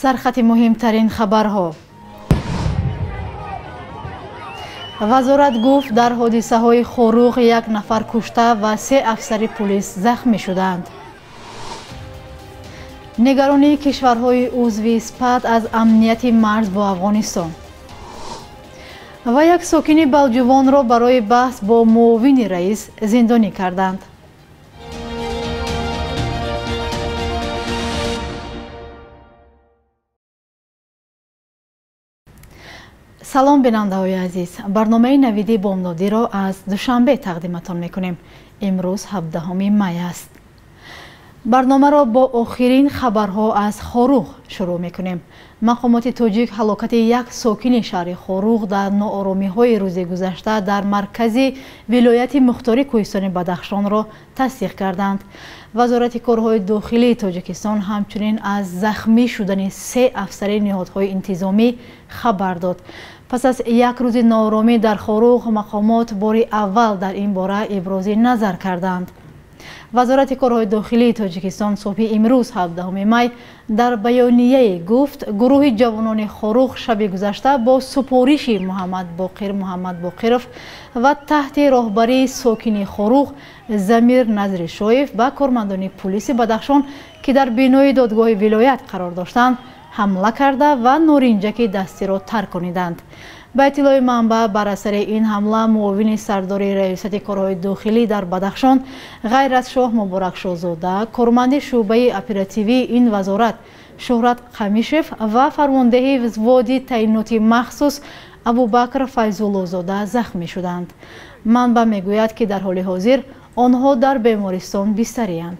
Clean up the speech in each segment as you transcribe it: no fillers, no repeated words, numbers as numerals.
Сархати муҳимтарин хабарҳо. Вазорат гуфт, дар ҳодисаҳои Хоруғ як нафар кушта ва се афсари пулис захмӣ шуданд. Нигаронии кишварҳои узви СПАД аз амнияти марз бо Афғонистон. Ва як сокини Балҷувонро барои баҳс бо муовини раис зиндонӣ карданд. Салом, бинандаҳои азиз. Барномаи навиди бомдодиро аз Душанбе тақдиматон мекунем. Имрӯз 17 май аст. Барномаро бо охирин хабарҳо аз Хоруғ шурӯъ мекунем. Мақомоти тоҷик ҳалокати як сокини шаҳри Хоруғ дар нооромиҳои рӯзи гузашта дар маркази вилояти мухтори Кӯҳистони Бадахшонро тасдиқ карданд. Вазорати корҳои дохилии Тоҷикистон ҳамчунин аз захмӣ шудани се афсари ниҳодҳои интизомӣ хабар дод. Пас аз як рӯзи нооромӣ дар Хоруғ, мақомот бори аввал дар ин бора ибрози назар карданд. Вазорати корҳои дохилии Тоҷикистон субҳи имрӯз 17 май дар баёнияе гуфт, гурӯҳи ҷавонони Хоруғ шаби гузашта бо супориши Муҳаммадбоқир Муҳаммадбоқиров ва таҳти роҳбарии сокини Хоруғ Замир Назришоев ба кормандони пулиси Бадахшон, ки дар бинои додгоҳи вилоят қарор доштанд, ҳамла карда ва норинҷаки дастиро таркониданд. Ба иттилои манбаъ, бар асари ин ҳамла муовини сардори раёсати корҳои дохилӣ дар Бадахшон ғайр аз Шоҳ Муборакшоҳзода, корманди шӯъбаи оперативии ин вазорат Шӯҳрат Қамишев ва фармондеҳи взводи таъиноти махсус Абубакр Файзуллозода захмӣ шуданд. Манбаъ мегӯяд, ки дар ҳоли ҳозир онҳо дар бемористон бистариянд.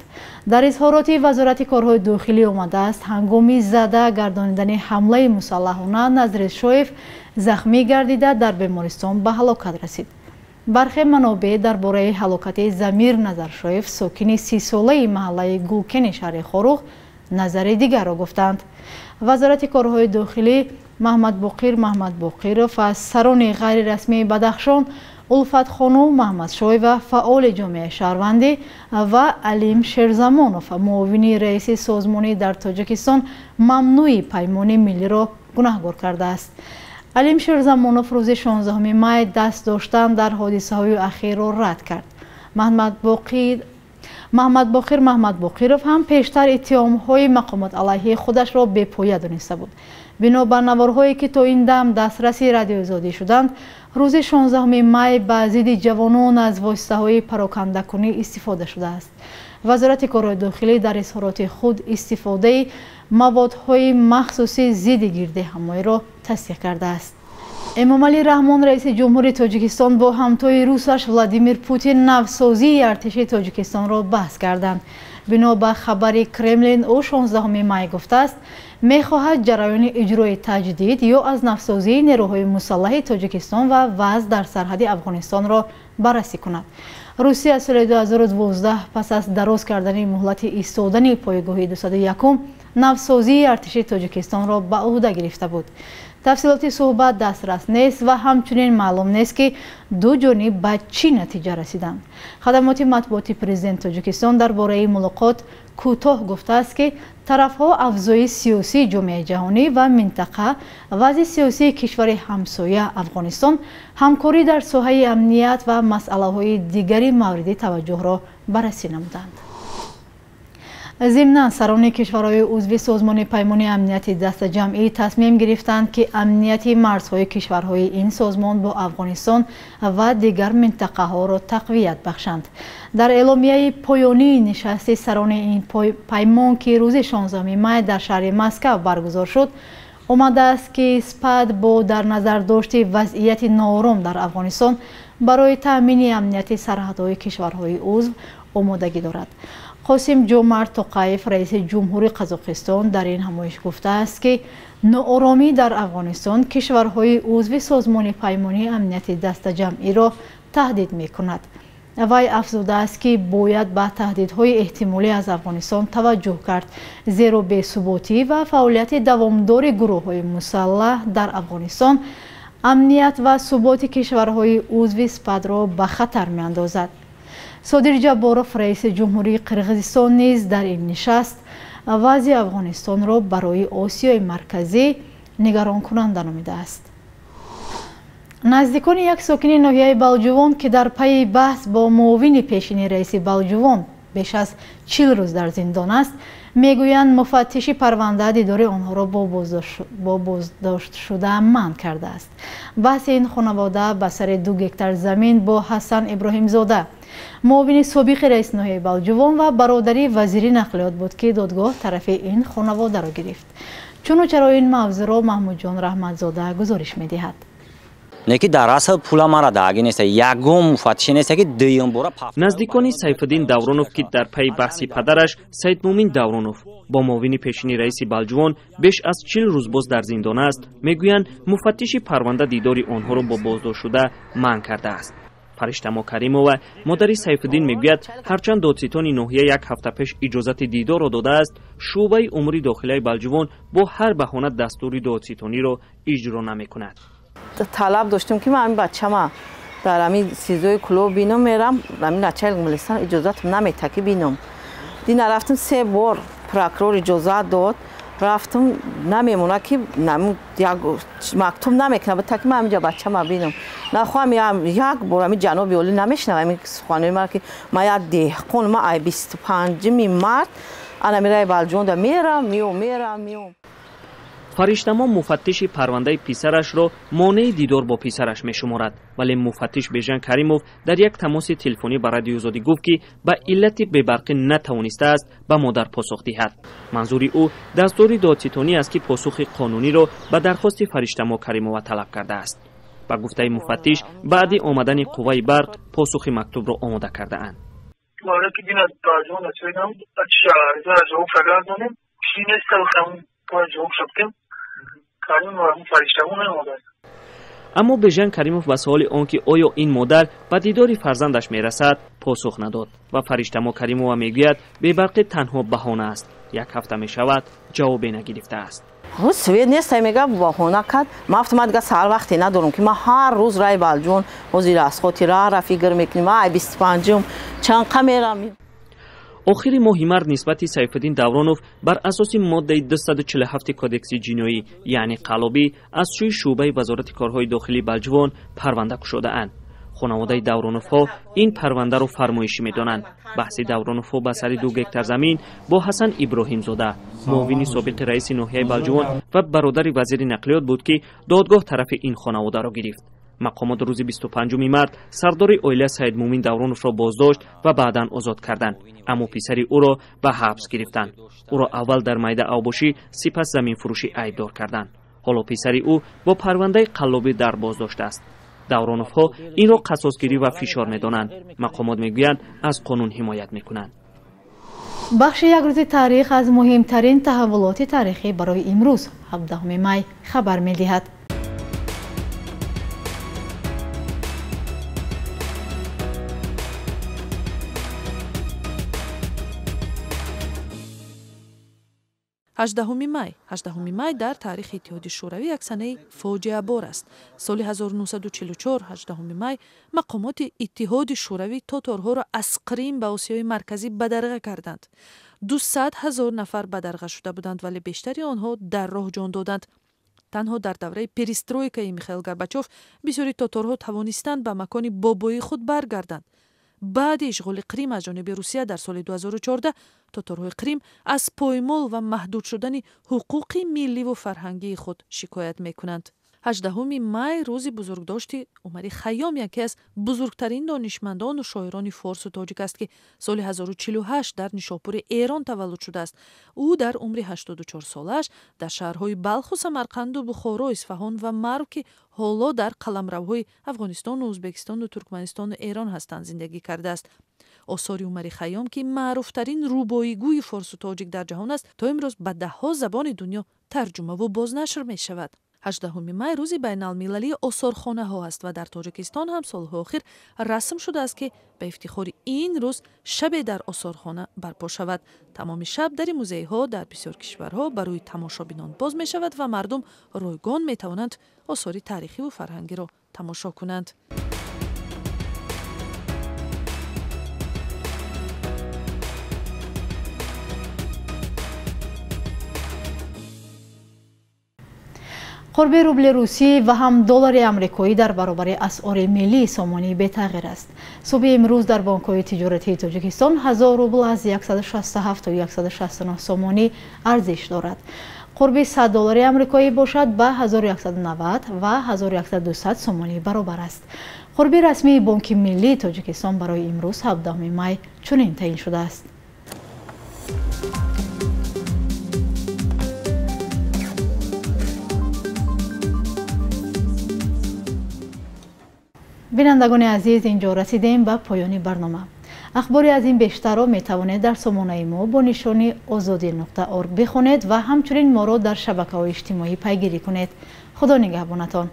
Дар изҳороти вазорати корҳои дохилӣ омадааст, ҳангоми зада гардонидани ҳамлаи мусаллаҳона Назришоев захмӣ гардида дар бемористон ба ҳалокат расид. Бархе манобеъ дар бораи ҳалокати Замир Назаршоев, сокини 30-солаи маҳаллаи Гулкени шаҳри Хоруғ, назари дигарро гуфтанд. Вазорати корҳои дохилӣ Маҳмадбоқир Маҳмадбоқиров аз сарони ғайрирасмии Бадахшон, Улфатхонум Маҳмадшоева, фаъоли ҷомеаи шаҳрвандӣ ва Алим Шерзамонов, муовини раиси созмонӣ дар Тоҷикистон мамнӯи Паймони миллиро гунаҳгор кардааст. Алим Шерзамонов рӯзи 16 май даст доштан дар ҳодисаҳои ахирро рад кард. Маҳмадбоқир Маҳмадбоқиров ҳам пештар иттиҳомҳои мақомот алайҳи худашро бепоя дониста буд. Бино бар наворҳое, ки то ин дам дастраси радиоозодӣ шуданд, рӯзи 16 май ба зидди ҷавонон аз воситаҳои парокандакунӣ истифода шудааст. Вазорати корҳои дохилӣ дар изҳороти худ истифодаи маводҳои махсуси зидди гирдиҳамоиро тасдиқ кардааст. Эмомалӣ Раҳмон, раиси ҷумҳури Тоҷикистон, бо ҳамтои русаш Владимир Путин навсозии артиши Тоҷикистонро баҳс карданд. Бино ба хабари Кремлин, ӯ 16 май гуфтааст, мехоҳад ҷараёни иҷрои таҷдид ё аз навсозии нерӯҳои мусаллаҳи Тоҷикистон ва вазъ дар сарҳади Афғонистонро баррасӣ кунад. Русия соли 2012 пас аз дароз кардани муҳлати истодани пойгоҳи 201 навсозии артиши Тоҷикистонро ба ӯҳда гирифта буд. Тафсилоти суҳбат дастрас нест ва ҳамчунин маълум нест, ки ду ҷониб ба чӣ натиҷа расиданд. Хадамоти матбуоти президенти Тоҷикистон дар бораи мулоқот кӯтоҳ гуфтааст, ки тарафҳо авзои сиёсии ҷомеаи ҷаҳонӣ ва минтақа, вазъи сиёсии кишвари ҳамсоя Афғонистон, ҳамкорӣ дар соҳаи амният ва масъалаҳои дигари мавриди таваҷҷӯҳро баррасӣ намуданд. Зимнан, сарони кишварҳои узви созмони Паймони амнияти дастаҷамъӣ тасмим гирифтанд, ки амнияти марзҳои кишварҳои ин созмон бо Афғонистон ва дигар минтақаҳоро тақвият бахшанд. Дар эъломияи поёнии нишасти сарони ин паймон, ки рӯзи 16 май дар шаҳри Москав баргузор шуд, омадааст, ки СПАД бо дар назар дошти вазъияти ноором дар Афғонистон барои таъмини амнияти сарҳадҳои кишварҳои узв омодагӣ дорад. Қосим Ҷомарт Тоқаев, раиси ҷумҳури Қазоқистон, дар ин ҳамоиш гуфтааст, ки нооромӣ дар Афғонистон кишварҳои узви созмони Паймони амнияти дастаҷамъиро таҳдид мекунад. Вай афзудааст, ки бояд ба таҳдидҳои эҳтимолӣ аз Афғонистон таваҷҷӯҳ кард, зеро бесуботӣ ва фаъолияти давомдори гурӯҳҳои мусаллаҳ дар Афғонистон амният ва суботи кишварҳои узви СПАДро ба хатар меандозад. Содир Ҷабборов, раиси ҷумҳурии Қирғизистон, низ дар ин нишаст Вазъи Афғонистонро барои Осиёи Марказӣ нигаронкунанда номидааст. Наздикони як сокини ноҳияи Балҷувон, ки дар пайи баҳс бо муовини пешини раиси Балҷувон беш аз 40 рӯз дар зиндон аст, мегӯянд муфаттиши парванда дидори онҳоро бо боздоштшуда манъ кардааст. Баҳси ин хонавода ба сари 2 гектар замин бо Ҳасан Иброҳимзода, муовини собиқи раиси ноҳияи Балҷувон ва бародари вазири нақлиёт буд, ки додгоҳ тарафи ин хонаводаро гирифт. Чуну чаро ин мавзӯъро Маҳмудҷон Раҳматзода гузориш медиҳад. Неки дар асл пула мара даги нест, ягон муфаттише нест, ки дуюм бора. Наздикони Сайфиддин Давронов, ки дар пайи баҳси падараш Саидмӯмин Давронов бо муовини пешини раиси Балҷувон беш аз 40 рӯз боз дар зиндон аст, мегӯянд муфаттиши парванда дидори онҳоро бо боздоштшуда манъ кардааст. Фариштамо Каримова, модари Сайфиддин, мегӯяд ҳарчанд додситони ноҳия як ҳафта пеш иҷозати дидорро додааст, шӯъбаи умури дохилаи Балҷувон бо ҳар баҳона дастури додситониро иҷро намекунад. Талаб доштем, ки ман ҳамин бачама дар ҳамин СИЗОи Кӯлоб бинам, мерам, ҳамин начальник милисан иҷозатам намета, ки бинам. Дина рафтам, се бор прокурор иҷозат дод, рафтам, намемона, ки як мактуб намекунад, бита ки ман ҳаминҷа бачама бинам. Нахоҳам як бор ҳамин ҷаноби олӣ намешунавам ҳамин суханои мара, ки ман як деҳқон, ман ай 25-ми март ана мираи Балҷувонда мерам, меом, мерам, меом. Фариштамо муфаттиши парвандаи писарашро монеи дидор бо писараш мешуморад, вале муфаттиш Бежан Каримов дар як тамоси телефонӣ ба Радиои Озодӣ гуфт, ки ба иллати бебарқӣ натавонистааст ба модар посух диҳад. Манзури ӯ дастури додситонӣ аст, ки посухи қонуниро ба дархости Фариштамо Каримова талаб кардааст. Ба гуфтаи муфаттиш, баъди омадани қувваи барқ посухи мактубро омода кардаанд. Аммо Бежан Каримов ба суоли он ки оё ин модар ба дидори фарзандаш мерасад, посух надод ва Фариштамо Каримова мегӯяд, бебарқӣ танҳо баҳона аст. Як ҳафта мешавад, ҷавобе нагирифтааст. Свет нест, мега, баҳона кард. Ман гуфтам, ман дига саҳар вақте надорам, ки ман ҳар рӯз раи Балҷувон ҳозир аз хотира фикр мекунем, ман ай 25-ум чанд қа мерам. Охири моҳи март нисбати Сайфиддин Давронов бар асоси моддаи 247 кодекси ҷиноӣ, яъне қаллобӣ, аз сӯи шӯъбаи Вазорати корҳои дохилии Балҷувон парванда кушодаанд. Хонаводаи Давроновҳо ин парвандаро фармоишӣ медонанд. Баҳси Давроновҳо ба сари 2 гектар замин бо Ҳасан Иброҳимзода, муовини собиқи раиси ноҳияи Балҷувон ва бародари вазири нақлиёт буд, ки додгоҳ тарафи ин хонаводаро гирифт. Мақомот рӯзи 25 март сардори оила Саидмӯмин Давроновро боздошт ва баъдан озод карданд, аммо писари ӯро ба ҳабс гирифтанд. Ӯро аввал дар майда авбошӣ, сипас заминфурӯшӣ айбдор карданд. Ҳоло писари ӯ бо парвандаи қаллобӣ дар боздошт аст. Давроновҳо инро қасосгирӣ ва фишор медонанд. Мақомот мегӯянд, аз қонун ҳимоят мекунанд. Бахши як рӯзи таърих аз муҳимтарин таҳаввулоти таърихӣ барои имрӯз, 17 май, хабар медиҳад. 18 май. 18 май дар таърихи Иттиҳоди Шӯравӣ як санаи фоҷиабор аст. Соли 1944, 18 май, мақомоти Иттиҳоди Шӯравӣ тоторҳоро аз Қрим ба Осиёи Марказӣ бадарға карданд. 200 ҳазор нафар бадарға шуда буданд, вале бештари онҳо дар роҳ ҷон доданд. Танҳо дар давраи перестройкаи Михаил Горбачов бисёри тоторҳо тавонистанд ба макони бобоии худ баргарданд. Баъди ишғоли Қрим аз ҷониби Русия дар соли 2014, тоторҳои Қрим аз поймол ва маҳдуд шудани ҳуқуқи милливу фарҳангии худ шикоят мекунанд. 18 май рӯзи бузургдошти Умари Хайём, яке аз бузургтарин донишмандону шоирони форсу тоҷик аст, ки соли 1048 дар Нишопури Эрон таваллуд шудааст. Ӯ дар умри 84 солааш дар шаҳрҳои Балху, Самарқанду, Бухоро, Исфаҳон ва Марв, ки ҳоло дар қаламравҳои Афғонистону Ӯзбекистону Туркманистону Эрон ҳастанд, зиндагӣ кардааст. Осори Умари Хайём, ки маъруфтарин рубоигӯи форсу тоҷик дар ҷаҳон аст, то имрӯз ба даҳҳо забони дунё тарҷумаву бознашр мешавад. 18 май рӯзи байналмилалии осорхонаҳо аст ва дар Тоҷикистон ҳам солҳои охир расм шудааст, ки ба ифтихори ин рӯз шабе дар осорхона барпо шавад. Тамоми шаб дари музейҳо дар бисёр кишварҳо барои тамошобинон боз мешавад ва мардум ройгон метавонанд осори таърихиву фарҳангиро тамошо кунанд. Қурби рубли русӣ ва ҳам доллари амрикоӣ дар баробари асъори миллии сомонӣ бетағйир аст. Субҳи имрӯз дар бонкҳои тиҷоратии Тоҷикистон 1000 рубл аз 167 то 169 сомонӣ арзиш дорад. Қурби 100 доллари амрикоӣ бошад ба 1190 ва 1200 сомонӣ баробар аст. Қурби расмии Бонки миллии Тоҷикистон барои имрӯз 17 май чунин таъин шудааст. Бинандагони азиз, инҷо расидем ба поёни барнома. Ахбори аз ин бештарро метавонед дар сомонаи мо бо нишони озодӣ.орг бихонед ва ҳамчунин моро дар шабакаҳои иҷтимоӣ пайгирӣ кунед. Худо нигаҳбонатон.